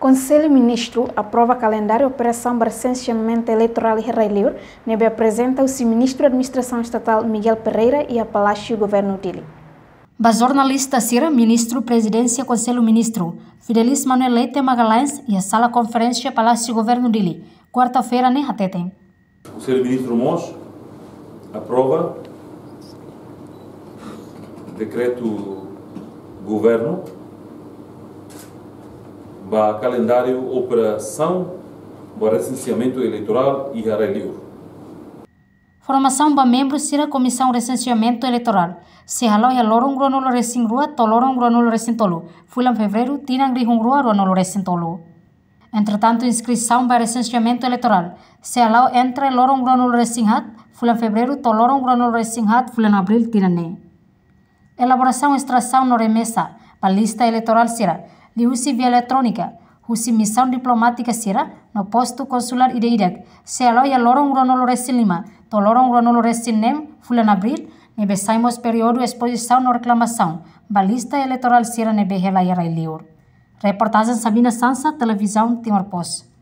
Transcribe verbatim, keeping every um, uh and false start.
Konsellu Ministru aprova kalendáriu operasaun ba resenseamentu eleitorál iha rai-li'ur, ne'ebé aprezenta husi Ministru Administrasaun Estatál Miguel Pereira iha Palásiu Governu Dili. Ba jornalista sira, Ministru Prezidénsia Konsellu Ministru, Fidelis Manuel Leite Magalhães, iha sala konferénsia Palásiu Governu Dili, kuarta-feira ne'e hateten. Konsellu Ministru mós aprova dekretu governu ba kalendáriu operasaun ba resenseamentu eleitorál iha rai-li'ur. Formasaun ba membru sira Komisaun Resenseamentu Eleitorál sei hala'o iha loron ruanulu-resin-rua to'o loron ruanulu-resin-tolu, fulan Fevereiru, tinan rihun rua ruanulu-resin-tolu. Entretantu, inskrisaun ba resenseamentu eleitorál sei hala'o entre loron ruanulu-resin-haat, fulan Fevereiru, to'o loron ruanulu-resin-haat, fulan Abríl, tinan ne'e. Elaborasaun, estrasaun no remesa ba lista eleitorál sira liuhusi via eletrónika, husi misaun diplomátika sira no postu konsulár ida-idak, sei hala'o iha loron ruanulu-resin-lima to'o loron ruanulu-resin-neen, fulan Abríl, ne'ebé sai mós períodu espozisaun no reklamasaun ba lista eleitorál sira ne'ebé hela iha rai-li'ur. Reportajen Sabina Sansa, Televizaun Timor Post.